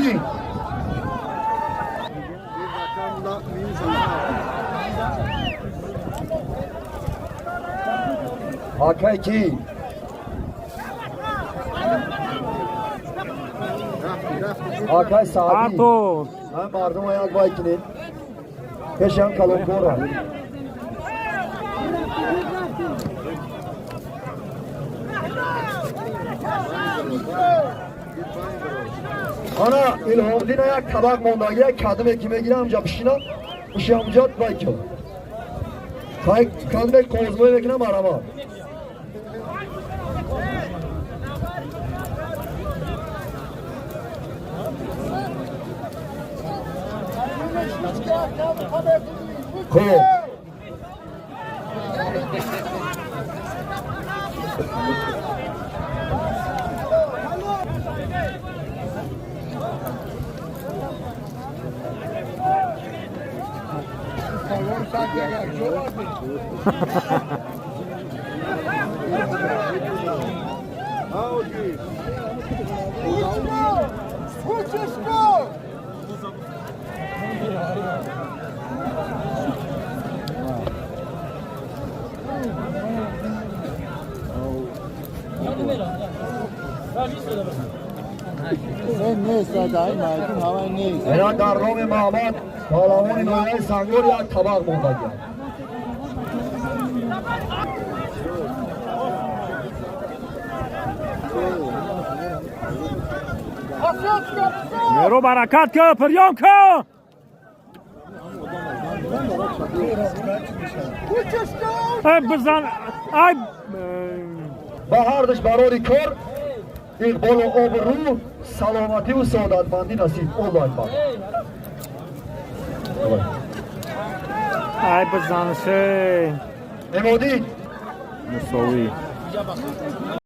Илҳомдин. Акай ки? Акай Саъдӣ. Артур. Ҳам мардума як вай кунед. Пешам калонкора. Ана Илҳомдина як табақ мондаги, як кадме ки мегирам, ҳамҷа бишина, ушамҷа вай кун. Кадме қозмой мекунам, марама. Хуб. Ина дар номи Муҳаммад паҳлавони ноҳияи Сангор як табақ мондагиам. Нерӯ баракат ки, приём ки. Ай бизан, ай. Ба ҳардуш барори кор, иқболу обрӯ, саломативу саодатмандӣ насиб. Аллоҳ акбар. Ай бизан ше. Эмодин. Мусовӣ.